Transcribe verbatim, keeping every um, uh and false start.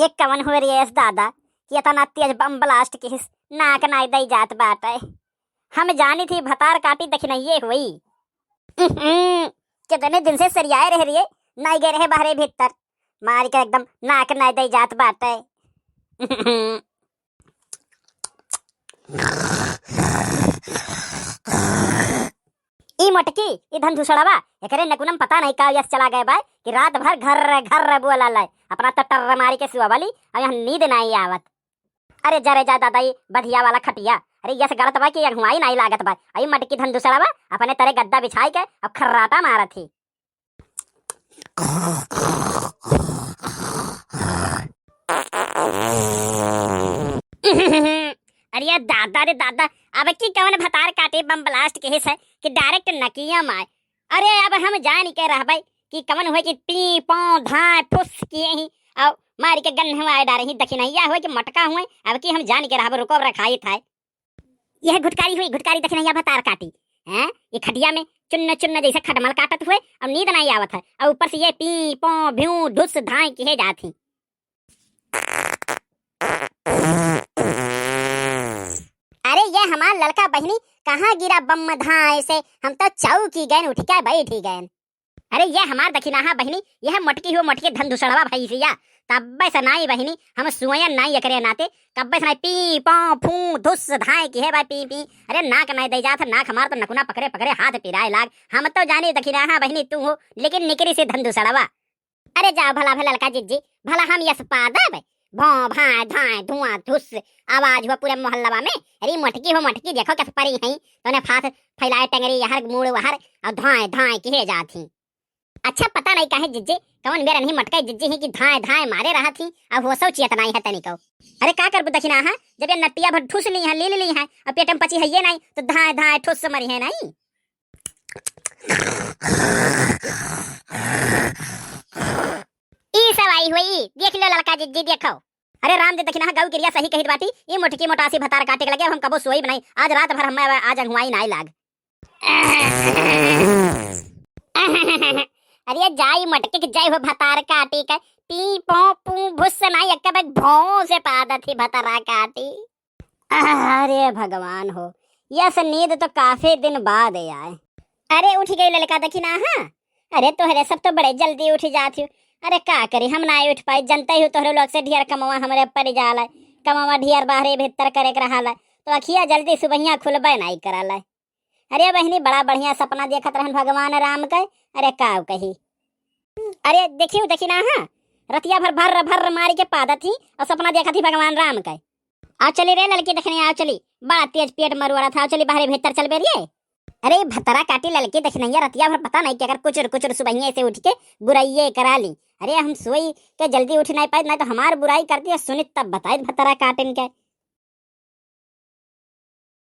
एक कवन हुए रे यस दादा कि इतना तेज बम ब्लास्ट किहिस, नाक नाई दई जात बाटे। हम जानी थी भतार काटी दखिनइये हुई। उहुं, कितने दिन से सरियाए रह रहे, नाई गए रहे बाहरे भीतर, मारी के एकदम नाक नाई दई जात बाटे। उहुं। ई मोटकी, ई धन धुसड़वा, एकरे नकुनम पता नहीं का यस चला गए बाय कि रात भर घर घर बोला लाए, अपना तो टर्र मारी के सुअवली, अब यहाँ नींद नहीं आवत। अरे जा रे जा दादा, ई बधिया वाला खटिया, अरे यस गड़त बा कि अगुवाई नहीं लागत बा। ई मोटकी धन धुसड़वा अपने तरे गद्दा बिछाई के अब खर्राटा मारत ही। अरे दादा रे दादा, अब की कवन भतार काटी बम ब्लास्ट किहिस है कि डायरेक्ट नकिया माय। अरे अब हम जान के रहबै कि कवन हुए कि पी पौ धाय फुस किए ही, और मारी के गन हुआ डारे ही दखिनैया हुए कि मटका हुए। अब की हम जान के रहबै, रुको अब रखाई था। यह घुटकारी हुई, घुटकारी दखिनैया भतार काटी। हैं, ये खटिया में चुन्न चुन्न जैसे खटमल काटत हुए, अब नींद नहीं आवत है, और ऊपर से ये पी पौ भ्यू धुस धाय किहे जात ही। अरे ये हमार लड़का बहिनी कहाँ गिरा बम धाय से, हम तो चौकी गए, उठ के बैठ ही गए। अरे ये हमार दखिनाहा बहिनी, यह मोटकी हो मोटकी धन धुसड़वा भैंसिया, तब्बे से नाई बहिनी, हम सुअयन नाई एकरे नाते, कब्बे से नाई पी पौ फू धुस धाय किहे बा पी पी। अरे नाक नाई दे जात, नाक हमार तो नकुना पकड़े पकड़े हाथ पिराए लाग। हम तो जानी दखिनाहा बहिनी तू हो, लेकिन निकरी से धन धुसड़वा। अरे जाओ भला भला लड़का जिज्जी, भला हम यस पादब? भौं, भांय, धांय, धुआं, धुस, आवाज हुआ पूरे मोहल्लवा में। अरे मोटकी हो मोटकी, देखो कस परी हैं, तोने फास फैलाए टंगरी यहर मूड़ वहर, और धांय धांय किहे जात ही। अच्छा पता नहीं काहे जिज्जी, कवन बेर नहीं मटकाई जिज्जी ही कि धांय धांय मारे रहत ही, अब होसो चियत नहीं है तनिको। अरे का करबू दखिनाहा, जब ये नटिया भर ठूस ली है, ले ली है, अब पेट में पची है ये नहीं, तो धांय धांय ठूस मरी है नहीं। ई सब आई हुई, देख लो ललका जिज्जी, देखो। अरे राम दे दखिनाहा, गऊ किरिया सही कहित बाटी, ई मोटकी मोटासी भतार काटे के लगे, अब हम कबो सोइब नहीं, आज रात भर हम आज अगुवाई नाई लाग। अरे जाई मोटकी के जाई हो भतार काटी के, पी पो पू भुस नाई, एक बे भौं से पादत ही भतार काटी। अरे भगवान हो, यस नींद तो काफी दिन बाद आए। अरे उठ गई ललका दखिनाहा। अरे तोहरे सब तो बड़े जल्दी उठ जात हो। अरे का करी, हम ना उठ पाई, जनते हो तोहरे लोग से ढेर कमवा हमरे पड़ जाला। कमवा ढेर बाहरे भीतर करे के रहाला, तो अखिया जल्दी सुबहिया खुलबे नाई कराला। अरे बहिनी, बड़ा बढ़िया सपना देखत रहन भगवान राम के। अरे का कही, अरे देखियो दखिनाहा, रतिया भर भर्र भर्र मारी के पादत ही और सपना देखत ही भगवान राम के। आओ चली रे ललकी दखिनैया, आओ चली, बड़ा तेज पेट मरुआ रहा था, आओ चली बाहरे भीतर चल बेरिए। अरे भतरा काटी ललकी दखिनैया, रतिया भर पता नहीं कि अगर कुचुर कुचुर सुबहिया से उठ के बुराइये करा ली। अरे हम सोई के जल्दी उठ नहीं पाए, नहीं तो हमार बुराई करती है, सुनित तब बताए भतरा काटिन के।